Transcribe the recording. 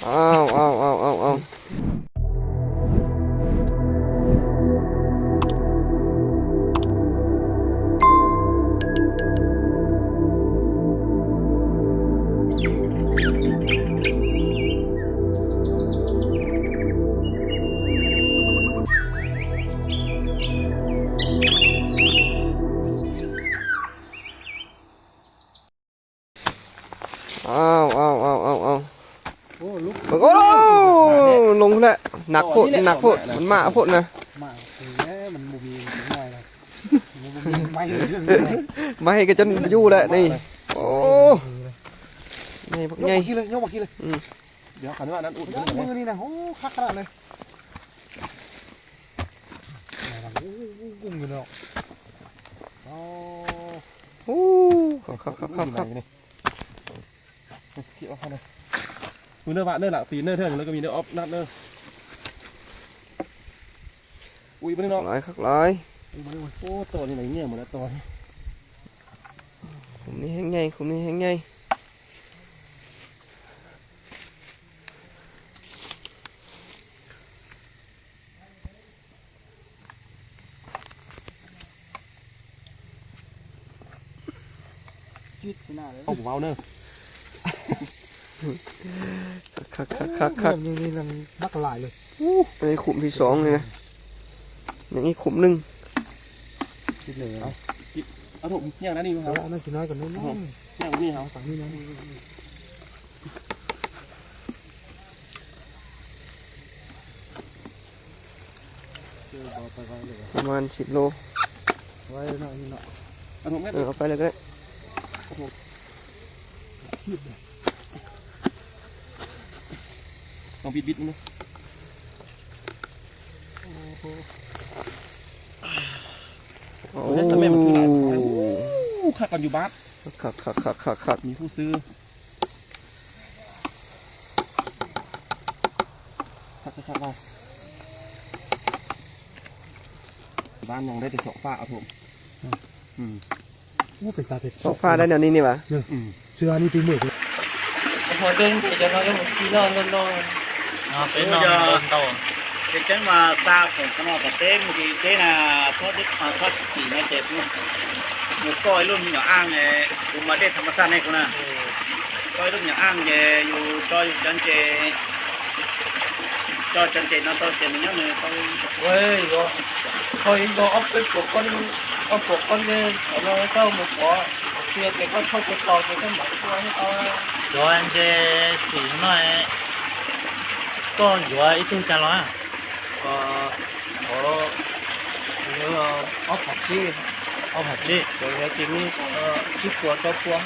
Au, au, au, au, au. Au, au, au, au, au. Loo lawm, hnav phom, hnav phom, mam phom na. Mas hais koj cov yuj lawm ne. Nyob mas ki lawm, nyob mas ki lawm. Ua nws vam nws lam tis nws thiab nws lawv ko mi nws ob nab nws. Ui, ua nws no. Khab lawm, khab lawm. Ua nws ua to nws nyiaj mus lawm to. Khum ni heev nyej, khum ni heev nyej. Ua kuv vau na. Khab, khab, khab, khab. Ub, ib khum thib xoom li na. Nws ib khum neej.ประมาณสิบโล เอาไปเลยก็ได้ Tau bit bit na. Ua teb tau me mas twb lam khab qhov yus bab. Khab, khab, khab, khab, khab. Mis huj xwb. Khab, khab, khab. Bab nyoog deb tes xyaum faj os. Xyaum faj dab no ni ni vas. Xwb ni pib mw. Qhov tseeb ces cov no yog mus ci noj ntau ntau. Peb no ntau ntau. Ces tseeb mas xa khoom qhov no kom peb mus ci teb na, txhob tsis tim no ces mus koj ib lub me nyuam aj, kuv mas dej tham mas xaj nej kuv na. Koj ib lub me nyuam aj ces yus tso yus cov ntses, tso cov ntses no tau ces nws nyob nws tau. Koj ib nkaus ob peb puas koj, ob puas koj ntsej thaum no koj mus pov tias ces koj thauj puas tau ces koj mam tua thiab tau. Cov ntses xim no koj yuav ib tug cas los? Ob phav tsib. Ob phav tsib. Cov yuav ces nws tsib puas rau puas.